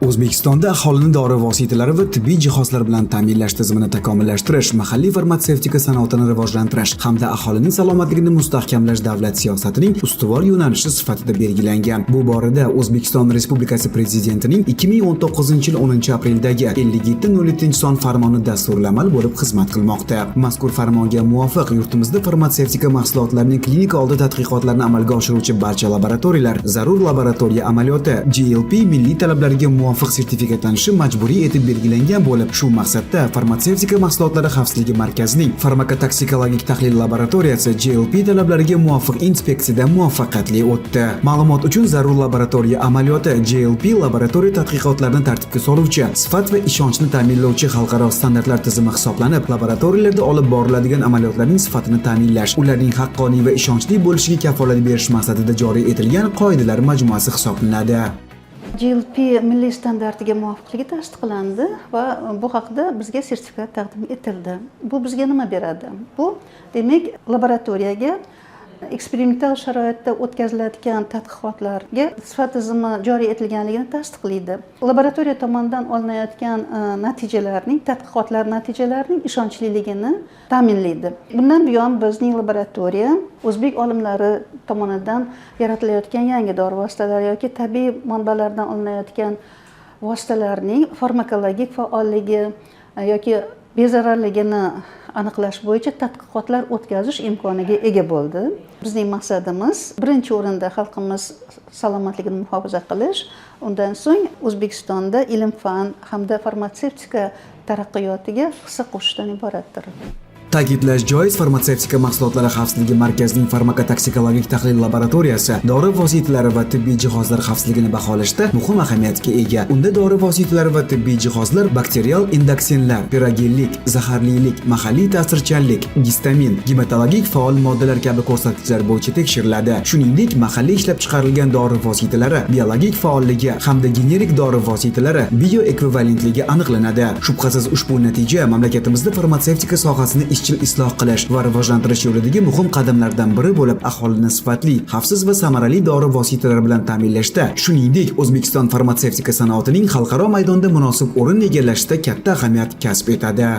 O'zbekistonda aholini dori vositalari va tibbiy jihozlar bilan ta'minlash tizimini takomillashtirish, mahalliy farmatsevtika sanoatini rivojlantirish hamda aholining salomatligini mustahkamlash davlat siyosatining ustuvor yo'nalishi sifatida belgilangan. Bu borada O'zbekiston Respublikasi Prezidentining 2019-yil 10-apreldagi 57.07-son farmoni dasturlamal bo'lib xizmat qilmoqda. Mazkur farmonga muvofiq, yurtimizda farmatsevtika mahsulotlarining klinika oldi tadqiqotlarini amalga oshiruvchi barcha laboratoriyalar zarur laboratoriya amaliyoti GLP milliy talablariga muvofiq sertifikatlanishi majburiy etib belgilangan bo'lib, shu maqsadda Farmatsevtika mahsulotlari xavfsizligi markazining farmakotoksikologik tahlil laboratoriyasi GLP talablariga muvofiq inspeksiyadan muvaffaqiyatli o'tdi. Ma'lumot uchun, zarur laboratoriya amaliyoti GLP laboratoriya tadqiqotlarini tartibga soluvchi, sifat va ishonchni ta'minlovchi xalqaro standartlar tizimi hisoblanib, laboratoriyalarda olib boriladigan amaliyotlarning sifatini ta'minlash, ularning haqqoniy va ishonchli bo'lishiga kafolat berish maqsadida joriy etilgan qoidalar majmuasi hisoblanadi. GLP milliy standartiga muvofiqligi tasdiqlandi va bu haqida bizga sertifikat taqdim etildi. Bu bizga nima beradi? Bu, demak, laboratoriyaga eksperimental sharoitda o'tkaziladigan tadqiqotlarga sifat tizimi joriy etilganligini tasdiqlaydi. Laboratoriya tomonidan olinayotgan natijalarning, tadqiqotlar natijalarining ishonchliligini ta'minlaydi. Bundan buyon bizning laboratoriya o'zbek olimlari tomonidan yaratilayotgan yangi dori vositalari yoki tabiiy manbalardan olinayotgan vositalarning farmakologik faolligi yoki bezararligini aniqlash bo'yicha tadqiqotlar o'tkazish imkoniga ega bo'ldi. Bizning maqsadimiz birinchi o'rinda xalqimiz salomatligini muhofaza qilish, undan so'ng O'zbekistonda ilm fan hamda farmatsevtika taraqqiyotiga hissa qo'shishdan iboratdir. Ta'kidlash joiz, Farmatsevtika mahsulotlari xavfsizligi markazining farmakotoksikologik tahlil laboratoriyasi dori vositalari va tibbiy jihozlar xavfsizligini baholashda muhim ahamiyatga ega. Unda dori vositalari va tibbiy jihozlar bakterial endoksinlar, pirogenlik, zaharlilik, mahalliy ta'sirchanlik, gistamin, gematologik faol moddalar kabi ko'rsatkichlar bo'yicha tekshiriladi. Shuningdek, mahalliy ishlab chiqarilgan dori vositalari biologik faolligi hamda generik dori vositalari bioekvivalentligi aniqlanadi. Shubhasiz, ushbu natija mamlakatimizda farmatsevtika sohasini izchil isloh qilish va rivojlantirish yo'lidagi muhim qadamlardan biri bo'lib, aholini sifatli, xavfsiz va samarali dori vositalari bilan ta'minlashda, shuningdek, O'zbekiston farmatsevtika sanoatining xalqaro maydonda munosib o'rin egallashida katta ahamiyat kasb etadi.